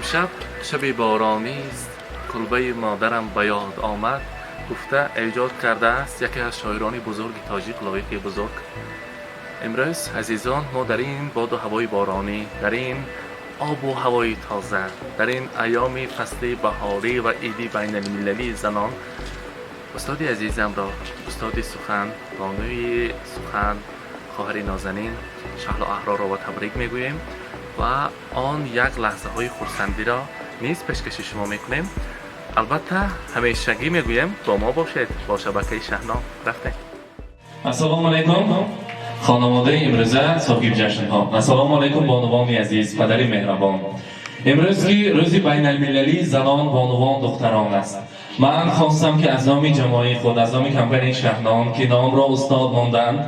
Имшаб шаби боронист, кулбаи модарам ба ёд омад, гуфта эҷод кардааст яке аз шоирони бузурги тоҷик, Лоиқи бузург. Имрӯз, азизон, мо дар ин боду ҳавои боронӣ, дар ин обу ҳавои тоза, дар ин айёми фасли баҳорӣ ва иди байналмилалии занон устоди азизамро, устоди сухан, бонуи сухан, хоҳари нозанин Шаҳло Аҳророва табрик мегӯем ва он як лаҳзаҳои хурсандиро низ пешкаши шумо мекунем. Албатта, ҳамешагӣ мегӯем, бо мо бошед, бо шабакаи Шаҳно. Рафтем. Ассалому алайкум, хонаводаи имрӯза соҳибҷашнҳо. Ассалому алайкум, бонувони азиз, падари меҳрабон. Имрӯз ки рӯзи байналмилалии занон, бонувон, духтарон аст, ман хостам, ки аз номи ҷамоаи худ, аз номи компанияи Шаҳнон, ки номро устод монданд,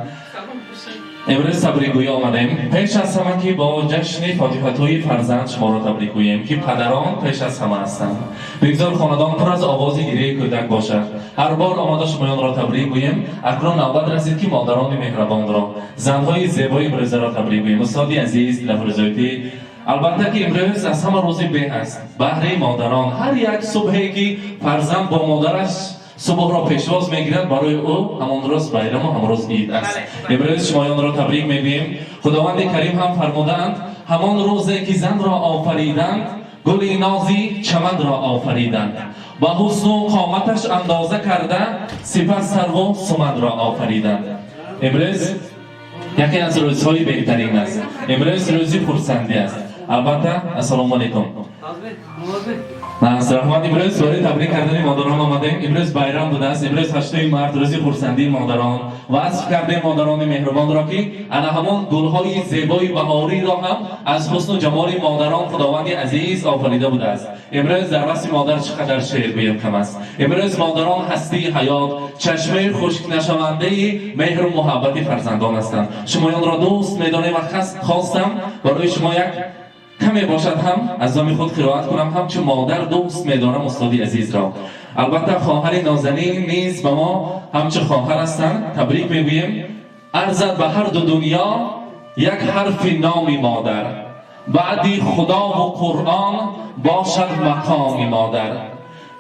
имрӯз табрикгӯӣ омадем. Пеш аз ҳама, ки бо ҷашни фотиҳатӯи фарзанд шуморо табрик гӯем, ки падарон пеш аз ҳама ҳастанд. Бигзор хонадон пур аз овози гирияи кӯдак бошад. Ҳар бор омада шумоёнро табрик гӯем. Акнун навбат расид, ки модарони меҳрабонро, занҳои зебои имрӯзаро табрик гӯем. Устоди азиз Лафрӯзойтӣ, албатта, ки имрӯз аз ҳама рӯзи беҳ аст баҳри модарон. Ҳар як субҳе, ки фарзанд бо модараш субҳро пешвоз мегирад, барои ӯ ҳамон рӯз байраму ҳамон рӯз ид аст. Имрӯз шумоёнро табрик мегӯем. Худованди Карим ҳам фармудаанд: ҳамон рӯзе, ки занро офариданд, гули нози чаманро офариданд, ба ҳусну қоматаш андоза карда, сипас сарву суманро офариданд. Имрӯз яке аз рӯзҳои беҳтарин аст. Имрӯз рӯзи хурсандӣ аст, албатта. Ассалому алайкум, раҳмат. Имрӯз барои табрик кардани модарон омадем. Имрӯз байрам будааст. Имрӯз 8-уми март, рӯзи хурсандии модарон. Васф кардем модарони меҳрубонро, ки ана ҳамон гулҳои зебои баҳориро ҳам аз ҳусну ҷамоли модарон Худованди азиз офарида будааст. Имрӯз дар васфи модар чӣ қадар шеър гӯем, кам аст. Имрӯз модарон ҳастии ҳаёт, чашмаи хушкнашавандаи меҳру муҳаббати фарзандон ҳастанд. Шумоёнро дӯст медорем ва хостам барои шумо як каме бошад ҳам аз номи худ қироат кунам. Ҳамчун модар дӯст медорам устоди азизро. Албатта, хоҳари нозанин низ ба мо ҳамчун хоҳар ҳастанд. Табрик мегӯем. Арзад ба ҳар ду дунё як ҳарфи номи модар, баъди Худову Қуръон бошад мақоми модар.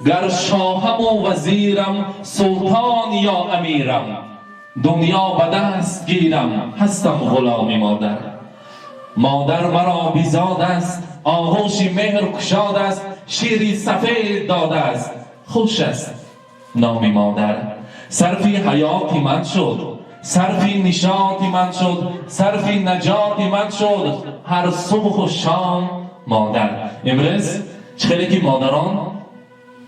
Гар шоҳаму вазирам, султон ё амирам, дунё ба даст гирам, ҳастам ғуломи модар. Модар маро бизод аст, оғӯши меҳр кушод аст, шири сафед додааст, хуш аст номи модар. Сарфи ҳаёти ман шуд, сарфи нишоти ман шуд, сарфи наҷоти ман шуд ҳар субҳу шом модар. Имрӯз чӣ хеле ки модарон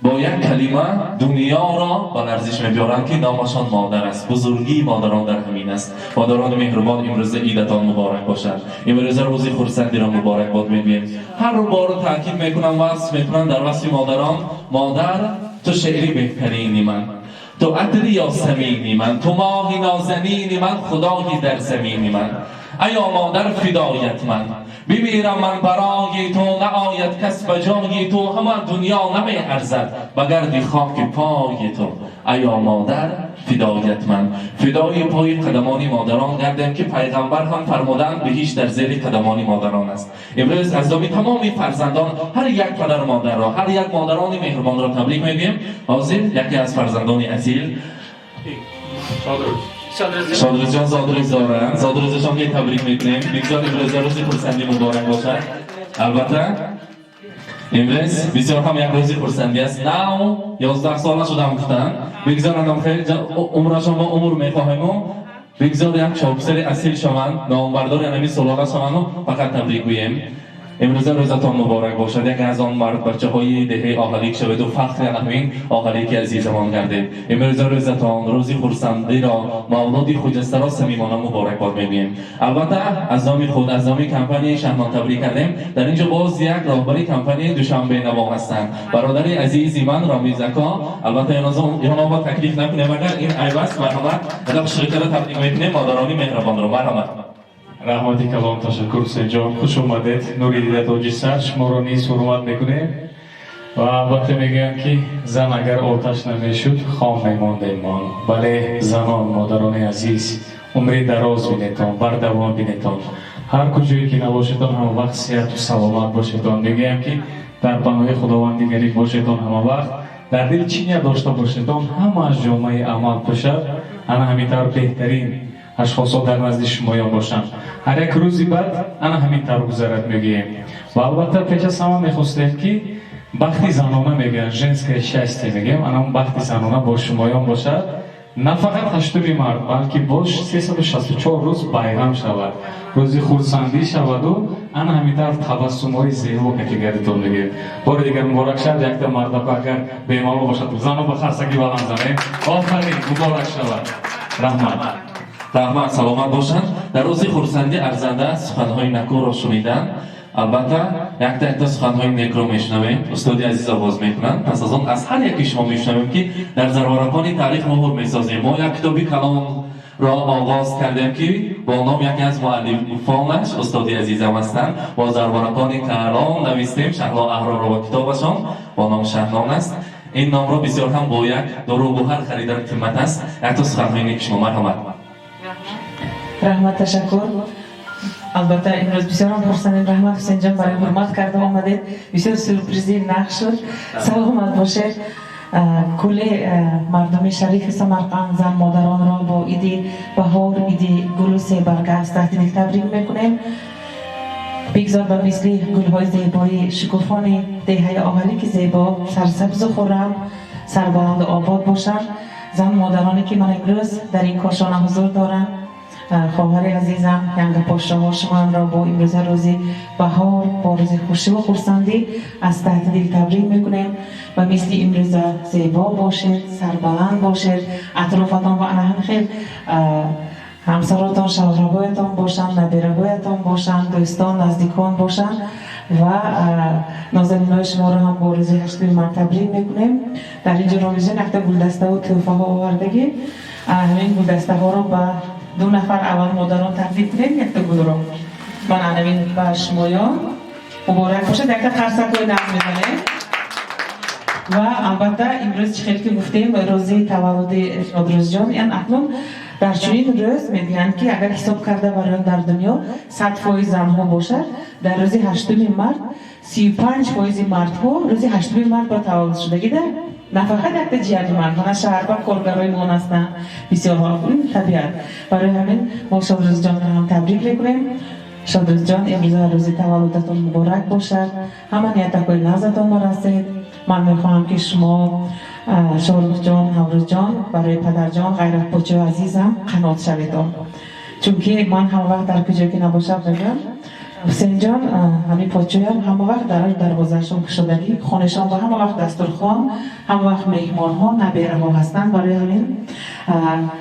бо як калима дунёро ба ларзиш мебиёранд, ки номашон модар аст. Бузургии модарон дар ҳамин аст. Модарони меҳрубон, имрӯза идатон муборак бошад. Имрӯза рӯзи хурсандиро муборакбод мегӯем. Ҳар бор таъкид мекунам, васф мекунам дар васфи модарон: модар, ту шеъри беҳтарини ман, ту атри ёсамини ман, ту моҳи нозанини ман, худои дар замини ман. Аё модар, фидоят ман, бимирам ман барои ту, наояд кас ба ҷои ту, ҳама дунё намеарзад ба гарди хоки пои ту. Аё модар, фидоят ман. Фидои пои қадамони модарон гардем, ки пайғамбар ҳам фармуданд, биҳишт дар зери қадамони модарон аст. Имрӯз аз номи тамоми фарзандон ҳар як падару модарро, ҳар як модарони меҳрубонро табрик мегӯем. Ҳозир яке аз фарзандони асил, Шодрӯзҷон, зодрӯз доранд. Зодрӯзашон ки табрик мекунем. Бигзор имрӯза рӯзи хурсандӣ муборак бошад. Албатта, имрӯз бисёр ҳам як рӯзи хурсандӣ аст. Нав 11 сола шудам гуфтанд. Бигзор анам хеле умрашон мо умр мехоҳему, бигзор як чопсари асил шаванд, номбардори анами сулола шаванду фақат табрик гӯем. Имрӯза рӯзатон муборак бошад. Яке аз он мардбачаҳои деҳаи Оҳалик шаведу фахри ҳамин Оҳалики азизамон гардед. Имрӯза рӯзатон, рӯзи хурсандиро, мавлуди хуҷастаро самимона муборакбод мегӯем. Албатта, аз номи худ, аз номи компанияи Шаҳнон табрик кардем. Дар ин ҷо боз як роҳбари компанияи Душанбе Наво ҳастанд, бародари азизи ман Ромиз ака. Албатта, ёноба таклиф накунем, агар ин айб аст. Марҳамат, ширката табрик мекунем, модарони меҳрабонро. Марҳамат. Раҳмати калон, ташаккур, Ҳусейнҷон, хуш омадед. Нури дида, тоҷи сар, шуморо низ ҳурмат мекунем ва албатта мегӯям, ки зан агар оташ намешуд, хом мемондем мо. Бале, занон, модарони азиз, умри дароз бинетон, бардавом бинетон, ҳар куҷое ки набошедон, ҳама вақт сиҳату саломат бошедон. Мегӯям, ки Дар паноҳи Худованди гариб бошедон ҳама вақт. Дар дил чӣ ният дошта бошедон, ҳамааш ҷомаи амал пӯшад. Ана ҳамин тавр беҳтарин ашхосҳо дар назди шумоён бошанд. Ҳар як рӯзи бад ана ҳамин тавр гузарад, мегӯем. Ва албатта, пеш аз ҳама мехостем, ки бахти занона мегӯянд, женское счастье мегӯем, ана он бахти занона бо шумоён бошад. На фақат 8-уми март, балки боз 364 рӯз байрам шавад, рӯзи хурсандӣ шаваду ана ҳамин тавр табассумҳои зебо кати гардитон мегӯем. Бори дигар муборак шавад. Якта мардако агар бемало бошад, зану ба харсаки баланд занем. Офарин, муборак шавад, раҳмат. Раҳмат, саломат бошанд. Дар рӯзи хурсандӣ арзанда аст суханҳои накӯро шунидан. Албатта, якта якта суханҳои некро мешунавем, устоди азиз оғоз мекунанд. Пас аз он аз ҳар яки шумо мешунавем, ки дар зарварақони таърих муҳур месозем. Мо як китоби калонро оғоз кардем, ки бо ном яке аз муаллифонаш устоди азизам ҳастанд. Бо зарварақони калон навистем Шаҳло Аҳрорро ва китобашон бо ном Шаҳнон аст. Ин номро бисёр ҳам бо як дору гӯҳар харидан қимат аст. Якто суханҳои неки шумо, марҳамат. Раҳмат, ташаккур. Албатта, имрӯз бисёрам хурсандем. Раҳмат, Ҳусейнҷон, барои ҳурмат карда омадед. Бисёр сюрпризи нағз шуд, саломат бошед. Кулли мардуми шарифи Самарқанд, зан модаронро бо иди баҳор, иди гулу себарга аз таҳти дил табрик мекунем. Бигзор ба мисли гулҳои зебои шукуфони деҳаи Оҳалики зебо сарсабзу хуррам, сарбаланду обод бошанд. Зан модароне, ки ман имрӯз дар ин кошона ҳузур дорам, хоҳари азизам, янга подшоҳо, шуморо бо имрӯза рӯзи баҳор, бо рӯзи хушиву хурсандӣ аз таҳти дил табрик мекунем. Ба мисли имрӯза зебо бошед, сарбаланд бошед, атрофатон ва ана ҳамин хел ҳамсаротон, шавҳарҳоятон бошанд, набираҳоятон бошанд, дӯстон, наздикон бошанд. Ва нозанинҳои шуморо ҳам бо рӯзи 8-уми март табрик мекунем. Дар инҷо Ромизҷон якта гулдаставу тӯҳфаҳо овардагӣ. Ҳамин гулдастаҳоро ба ду нафар аввал модарон тақдим кунем. Якта гулро ман анавин ба шумоён, муборак бошад. Якта қарсакҳои нағз мезанем. Ва албатта, имрӯз чӣ хел ки гуфтем, рӯзи таваллуди Шодрӯзҷон. Ян акнун дар чунин рӯз мегӯянд, ки агар ҳисоб карда бароян, дар дунё 100% занҳо бошад, дар рӯзи 8-уми март 35 фоизи мардҳо рӯзи 8-уми март ба таваллуд шудагида. На фақат якта ҷиҳати мард, мана шаҳрба коргарои мон ҳастанд бисёрҳо. Табиат. Барои ҳамин мо Шодрӯзҷонро ҳам табрик мекунем. Шодрӯзҷон, имрӯза рӯзи таваллудатон муборак бошад, ҳама ниятакҳои нағзатон барасед. Ман мехоҳам, ки шумо, Шоҳрухҷон, Ҳаврӯзҷон, барои падарҷон, Ғайратпочои азизам, қанот шаведон, чунки ман ҳама вақт дар куҷо ки набошам мегӯям: Ҳусейнҷон, ҳамин подшоям ҳама вақт дар дарвозаашон кушодагӣ, хонашон ба ҳама вақт дастурхон, ҳама вақт меҳмонҳо, набераҳо ҳастанд. Барои ҳамин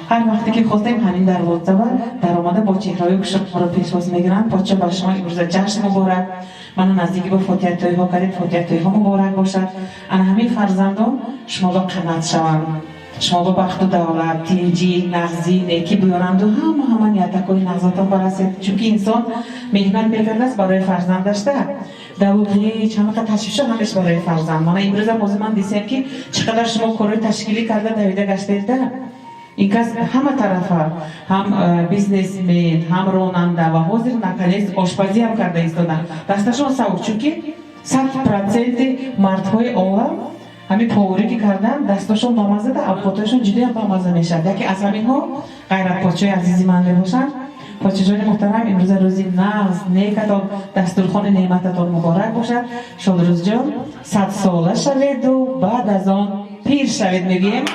ҳар вақте ки хостем, ҳамин дарвозаба даромада, бо чеҳраҳои кушодро пешвоз мегиранд. Подшо, ба шумо имрӯза ҷашн муборак. Мана наздики ба фотиҳатӯйҳо кардед, фотиҳатӯйҳо муборак бошад. Ана ҳамин фарзандон шумо ба қанат шаванд, шумо ба бахту давлат, тинҷӣ, нағзӣ, некӣ биёранду ҳама ниятакҳои нағзатон барасед, чунки инсон меҳнат мекардааст барои фарзандашда. Даву ғеч, ҳамақа ташвишо ҳамеш барои фарзанд. Мана имрӯза бози ман дисем, ки чӣ қадар шумо корҳои ташкилӣ карда давида гаштедда. Ин кас ҳама тарафа, ҳам бизнесмен, ҳам ронанда ва ҳозир наконец ошпазӣ ҳам карда истодан. Дасташон савук, чунки 100 проценти мардҳои олам ҳамин поварӣ ки кардан, дастошон бамаззада, авқотҳояшон ҷудоям бамазза мешавад. Яке аз ҳаминҳо Ғайратподшои азизи ман мебошанд. Подшоҳони муҳтарам, имрӯза рӯзи нағз некатон, дастурхони неъмататон муборак бошад. Шодрӯзҷон, 100-сола шаведу баъд аз он пир шавед, мегӯем.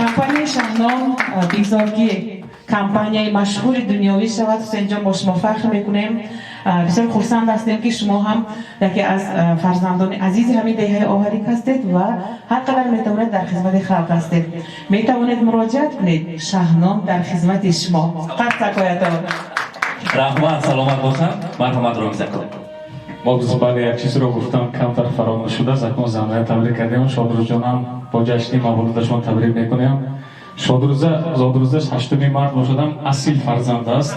Компанияи Шаҳнон бигзор, ки компанияи машҳури дунёвӣ шавад. Ҳусейнҷон, бо шумо фахр мекунем. Бисёр хурсанд ҳастем, ки шумо ҳам яке аз фарзандони азизи ҳамин деҳаи Оҳарик ҳастед ва ҳар қадар метавонед дар хизмати халқ ҳастед. Метавонед муроҷиат кунед, Шаҳнон дар хизмати шумо. Қарсакоятон. Раҳмат, саломат бошанд. Марҳамат, Ромизако. Мо баъде як чизро гуфтам, камтар фаромӯш шуда. Закон заная табрик кардем, Шодрӯзҷонам бо ҷашни мавлудашон табрик мекунем. Шодрӯза зодрӯзаш 8-уми март бошадам, асил фарзанд аст.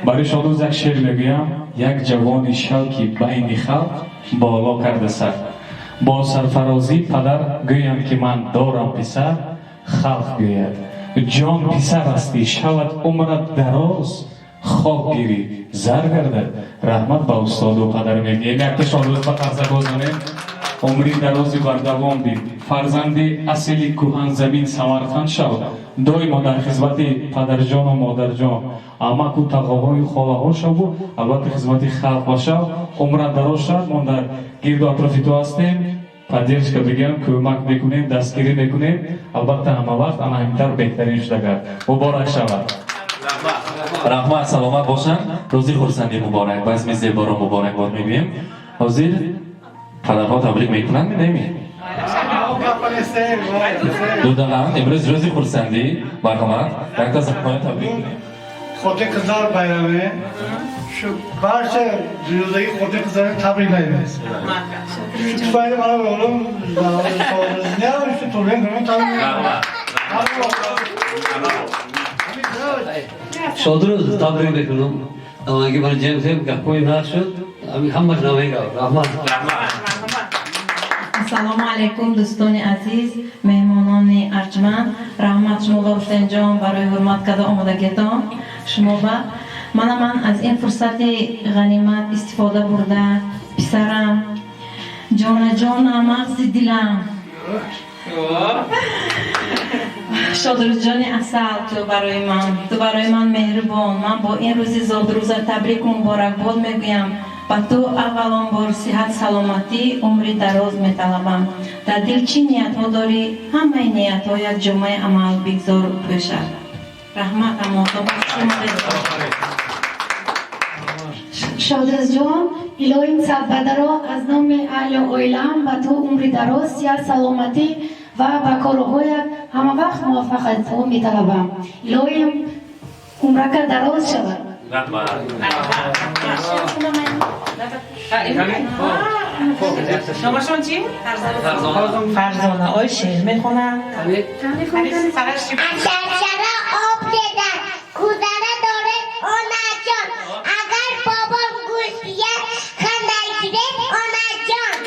Барои Шодрӯз як шеър мегӯям. Як ҷавони шавки байни халқ боло карда сар, бо сарфарозӣ падар гӯянд, ки ман дорам писар. Халқ гӯяд: ҷон, писар ҳастӣ, шавад умрат дароз. Хок гирӣ, зар гардад. Раҳмат ба устоду падар мегӯем. Якта Шодрӯз ба қарсак бозанем. Умри дарози бардавом дид, фарзанди асили кӯҳанзамин Самарқанд шав. Доимо дар хизмати падарҷону модарҷон, амаку тағоҳою холаҳо шаву, албатта, хизмати халқ бошав. Умрат дароз шавад. Мо дар гирду атрофи ту ҳастем, поддержка бигӯям, кӯмак мекунем, дастгирӣ мекунем, албатта, ҳама вақт. Ана ҳаминтавр беҳтарин шуда гард. Муборак шавад. Раҳмат, саломат бошанд. Рӯзи хурсандӣ муборак, базми зеборо муборакбод мегӯем. Ҳозир падарҳо табрик мекунанд, неми дудаанд. Имрӯз рӯзи хурсандӣ, марҳамат, якта занҳоя табрик кунем. Xotin-qizlar bayrami. Shu barcha dunyodagi xotin-qizlarni tabriklaymiz. Shu tufayli mana o'g'lim Shodruzni ham shu tug'ilgan kunini tabriklaymiz. Шодрӯз табрик мекунам. Амаги бар ҷемсем гапҳои нағз шуд. Ҳамаш намегав. Раҳмат. Ассалому алайкум, дӯстони азиз, меҳмонони арҷманд. Раҳмат шумо ба, Ҳусейнҷон, барои ҳурмат карда омодагиатон. Шумо ба мана ман аз ин фурсати ғанимат истифода бурда, писарам, ҷонаҷонам, мағзи дилам, Шодрӯзҷони асал, ту барои ман меҳрубон. Ман бо ин рӯзи зодрӯза табрику муборакбод мегӯям. Ба ту аввалон бор сиҳат, саломатӣ, умри дароз металабам. Дар дил чӣ ниятҳо дорӣ, ҳамаи ниятҳоят ҷомаи амал бигзор пӯшад. Раҳмат, амото, хуш омадед. Шодрӯзҷон, илоҳим садбадаро аз номи аҳли оилаам ба ту умри дароз, сиҳат, саломатӣ ва ба корҳоят ҳамавақт муваффақиятҳо металабам. Илоҳим умрака дароз шавад. Раҳмат. Номашон чӣ? Фарзона. Ой, шеър мехонанд. Шаршара об дедан, кузара доред, онаҷон. Агар бобом гӯш диҳад, ханда гиред, онаҷон.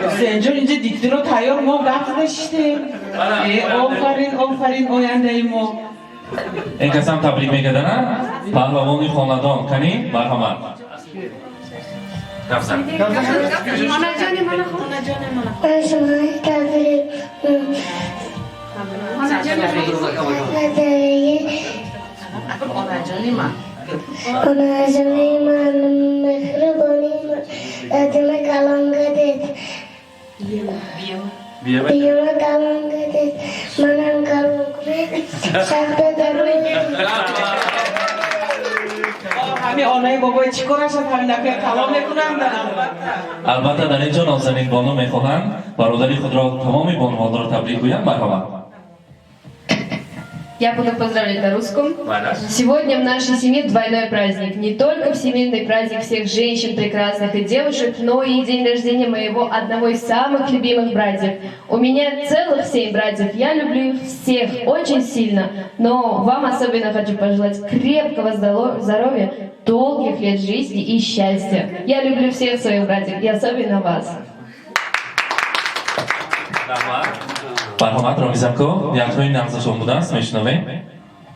Ҳусейнҷон, инҷа диктор о тайёр, мо гап зада шиштем. Офарин, офарин, ояндаи мо. Ин касам табрик мекардана, паҳлавони хонадон. Канӣ, марҳамат. Гап зан. Ман шуморо табрик назария. Онаҷони ман. Онаҷони ман, меҳрубони ман, дадима калон кардед. Биёма калон кардед, манам калон кунед. Шабда дароз. Ҳамин онаи бобои чӣ кор ашад, ҳамин калон мекунанд, албатта. Албатта, дар ин ҷо Нозанин бону мехоҳанд бародари худро, тамоми бонувонро табрик гӯянд. Марҳамат. Я буду поздравлять на русском. Сегодня в нашей семье двойной праздник. Не только всемирный праздник всех женщин прекрасных и девушек, но и день рождения моего одного из самых любимых братьев. У меня целых семь братьев. Я люблю их всех очень сильно. Но вам особенно хочу пожелать крепкого здоровья, долгих лет жизни и счастья. Я люблю всех своих братьев и особенно вас. Марҳамат, Ромизако, ниятҳои нағзашон будааст, мешунавем.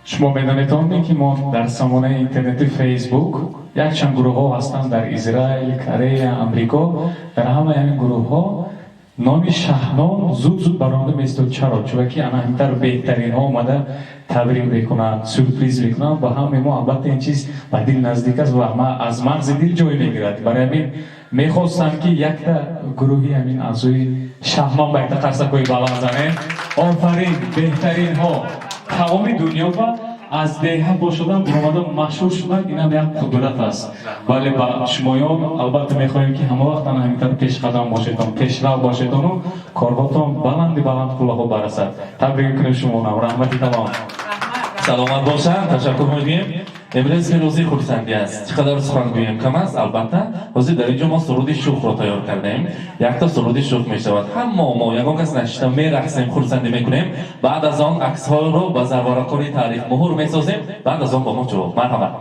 Шумо медонед, ки мо дар самонаи интернети Фейсбук якчанд гурӯҳҳо ҳастанд дар Израил, Корея, Амрико. Дар ҳамаи ҳамин гурӯҳҳо номи Шаҳнон зуд зуд баромада меистод. Чаро? Чунки ана ҳаминтар беҳтаринҳо омада табрик мекунанд, сюрприз мекунанд ба ҳамаи мо. Албатта, ин чиз ба дил наздик аст ва аз мағзи дил ҷой мегирад. Барои ҳамин мехостам, ки якта гурӯҳи ҳамин аъзои Шаҳнон ба якта қарсакҳои баланд занем. Офарин, беҳтаринҳо тамоми дунё ба аз деҳа бошадан буромада машҳур шудан, инам як қудрат аст. Вале ба шумоён, албатта, мехоҳем, ки ҳама вақт ана ҳаминтар пешқадам бошедон, пешрав бошедону корҳотон баланди баланд қуллаҳо барасад. Табрик мекунем шумонам, раҳмати тамом. Саломат бошанд, ташаккур мегӯем. Имрӯз ки рӯзи хурсандӣ аст, чӣ қадар сухан гӯем, кам аст. Албатта, ҳозир дар ин ҷо мо суруди шухро тайёр кардаем. Якта суруди шух мешавад, ҳаммо мо, ягон кас нашита, мерақсем, хурсандӣ мекунем. Баъд аз он аксҳоро ба зарварақони таърих муҳур месозем. Баъд аз он бо мо ҷавоб. Марҳамат.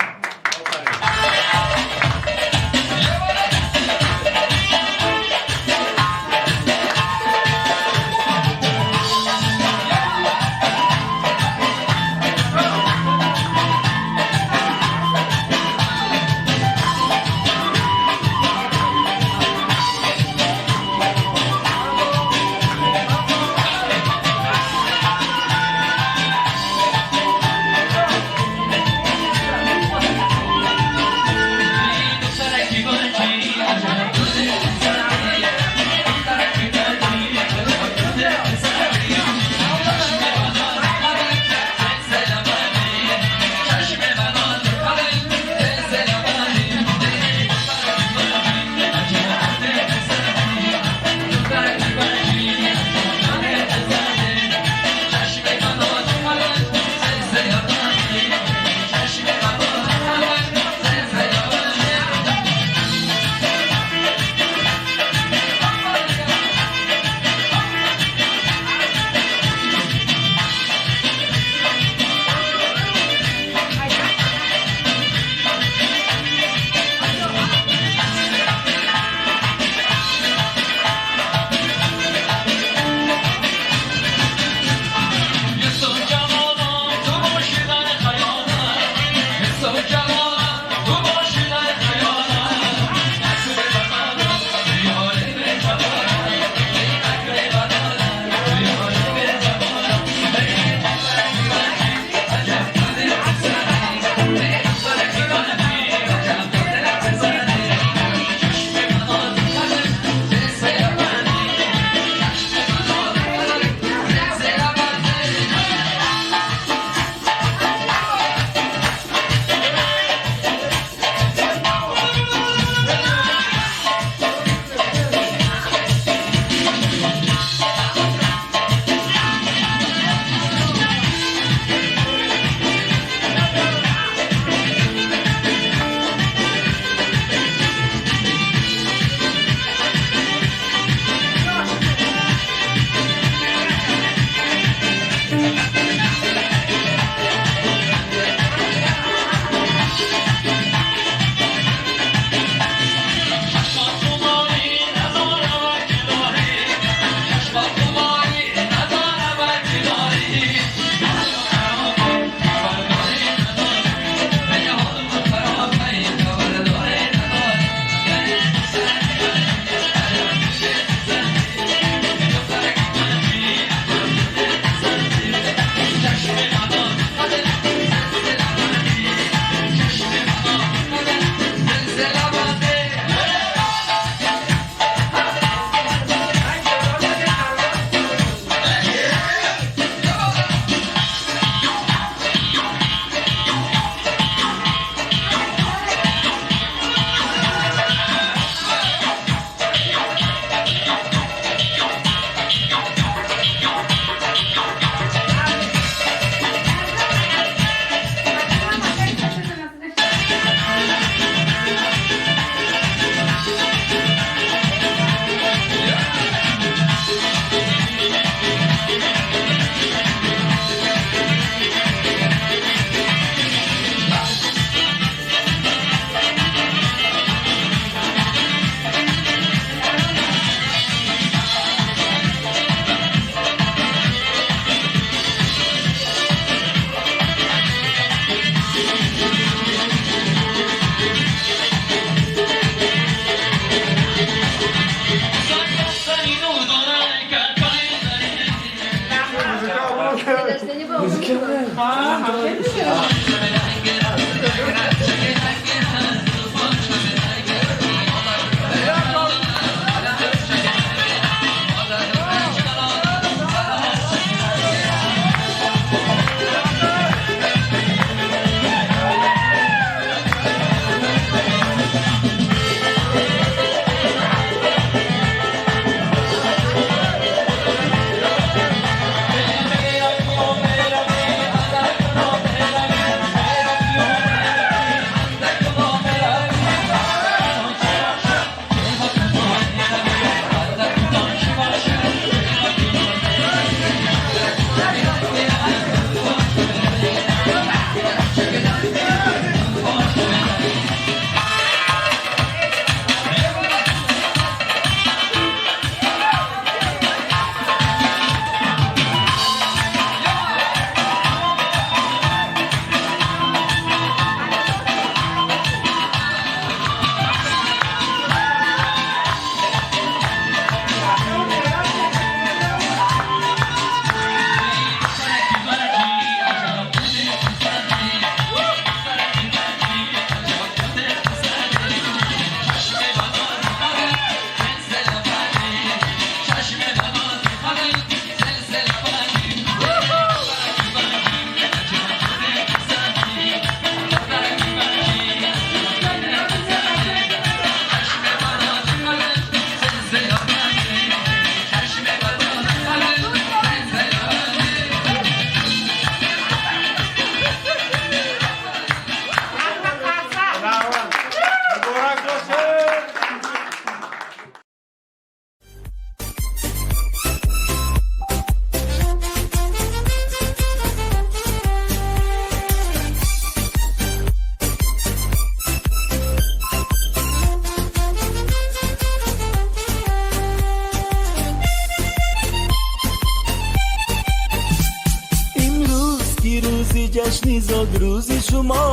ҷашни зодрӯзи шумо,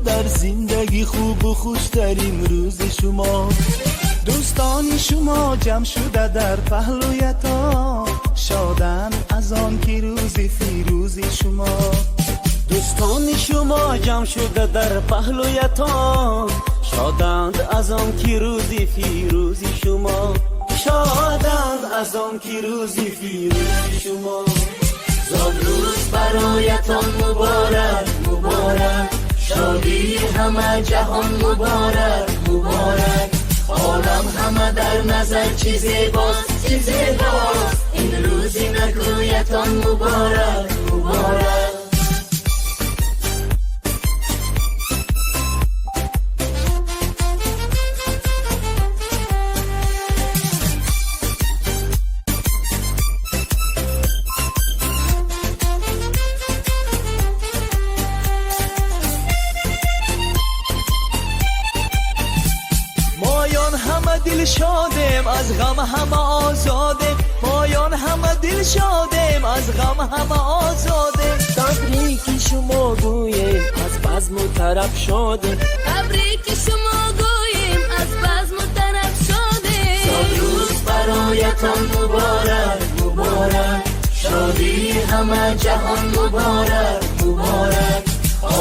дар зиндагӣ хубу хуштарин рӯзи шумо. Дӯстони шумо ҷамъ шуда дар паҳлӯятон, шоданд аз он ки рӯзи фирӯзи шумо. Дӯстони шумо ҷамъ шуда дар паҳлӯятон, шоданд аз он ки рӯзи фирӯзи шумо. Шоданд аз он ки рӯзи фирӯзи шумо. Зодрӯз бароятон муборак, муборак, шодии ҳама ҷаҳон муборак, муборак. Олам ҳама дар назар чӣ зебост, чӣ зебост. Ин рӯзи накӯятон муборак, муборак. Дилшодем, аз ғам ҳама озодем, моён ҳама дилшодем, аз ғам ҳама озодем. Табрики шумо гӯем, аз базму тараб шодем. Табрики шумо гӯем, аз базму тараб шодем. Зодрӯз бароятон муборак, муборак, шодии ҳама ҷаҳон муборак, муборак.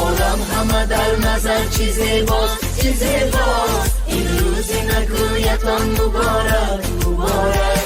Олам ҳама дар назар чӣ зебост, чӣ зебост. Ин рӯзи накӯятон муборак, муборак.